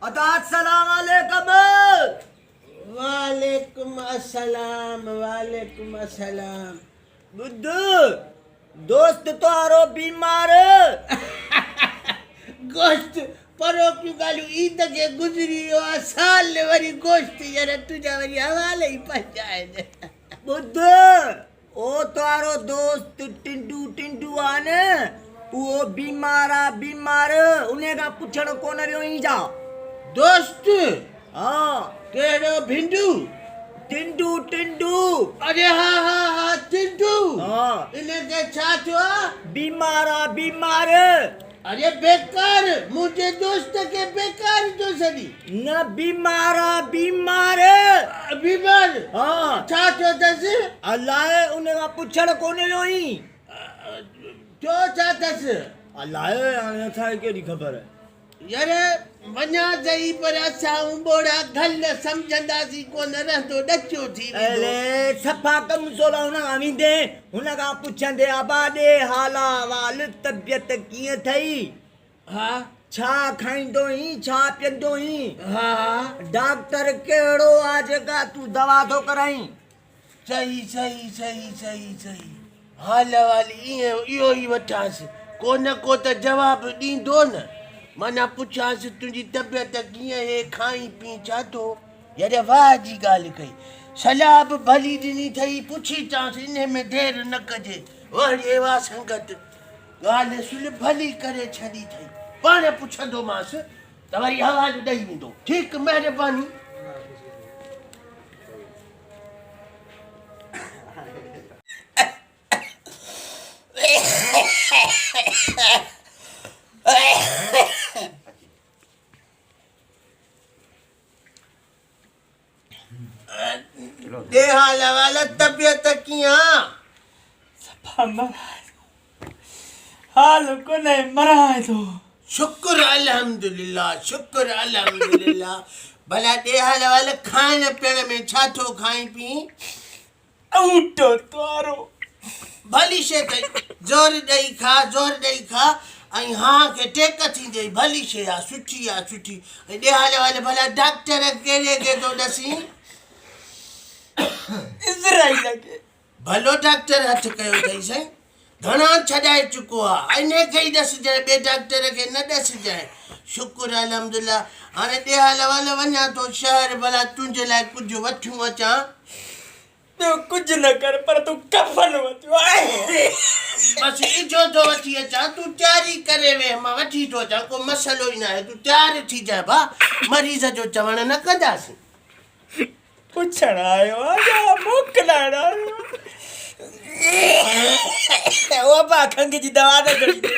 ادا السلام عليڪم. وعليڪم السلام وعليڪم السلام. ٻڌ دوست توهارو بيمار. گوشت پروڪيون ڳالهيون عيد کي گذري ويو آ سال وري گوشت يار تنهنجا وري حوال ئي پنهنجا آهن. ٻڌ او توهارو دوست ٽنڊو ٽنڊو آ نه اهو بيمار آ بيمار انهي کان پڇڻ ڪونه ويو آهين ڇا؟ دوست ها. ڪهڙو ڀنڊو؟ ٽنڊو ٽنڊو. اڙي ها ها ها ٽنڊو. ها. انهي کي ڇا ٿيو آ؟ بيمار آ بيمار. اڙي بيڪار منهنجي دوست کي بيڪار ٿو سڏين. نه بيمار آ بيمار. بيمار؟ ها. ڇا ٿيو اٿس؟ الائي ان کان پڇڻ ڪونه ويو آهين. ٿيو ڇا اٿس؟ الائي هاڻي اسان کي ڪهڙي خبر. يار وڃان سهي پر اسان اونٻوڙا گهل سمجهنداسين ڪونه رهندو ڏچو ٿي ويندو. اڙي صفا ڪمزور آ هن کان ويندين هن کان پڇندين ابا ڏي حال احوال طبيعت ڪيئن اٿئي. ها. ڇا کائيندو هين ڇا پيئندو هين. ها. ڊاڪٽر ڪهڙو آ جيڪا تون دوا ٿو ڪرائين. صحيح صحيح صحيح صحيح صحيح حال احوال ائين اهو ئي وٺانس ڪو نه ڪو ته جواب ڏيندو نه معنيٰ پڇانس تنهنجي طبيعت ڪيئن هي کائين پين ڇا ٿو يار واهه جي ڳالهه ڪئي صلاح به ڀلي ڏني اٿئي پڇي چانس انهي ۾ دير نه ڪجي واهه ڙي واهه سنگت ڳالهه سل ڀلي ڪري ڇڏي اٿئي پاڻ پڇندومانس ته وري حوالو ڏئي ويندو ٺيڪ مهرباني. ڏي حال احوال طبيعت ڪيئن آ؟ صفا مران ٿو حال ڪونهي مران ٿو. شڪر الحمدلله شڪر الحمدلله ڀلا ڏي حال احوال کائڻ پيئڻ ۾ ڇا ٿو کائين پين؟ اونٽو توارو. ڀلي شيء اٿئي زور ڏئي کا زور ڏئي کا ۽ هانء کي ٽيڪ ٿيندئي ڀلي شيء آ سٺي آ سٺي ۽ ڏي حال احوال ڀلا ڊاڪٽر ڪهڙي کي ٿو ڏسين؟ عزرائيل کي. ڀلو ڊاڪٽر هٿ ڪيو اٿئي سائين گهڻا ڇڏائي چڪو آ انهي کي ئي ڏسجانء ٻئي ڊاڪٽر کي نه ڏسجانء شڪر الحمدلله هاڻي ڏي حال احوال وڃان ٿو شهر ڀلا تنهنجي لاء ڪجهه وٺيون اچان. ٻيو ڪجهه نه ڪر پر تون ڪفن وٺيو آء. بس اجهو ٿو وٺي اچان تون تياري ڪري ويهه مان وٺي ٿو اچان ڪو مسئلو ئي ناهي تون تيار ٿي جانء ڀاء مريض جو چوڻ نه ڪنداسين. پڇڻ آيو آ يا موڪلائڻ آيو آ. او ابا کنگهه جي دوا نه کڻي ڏي.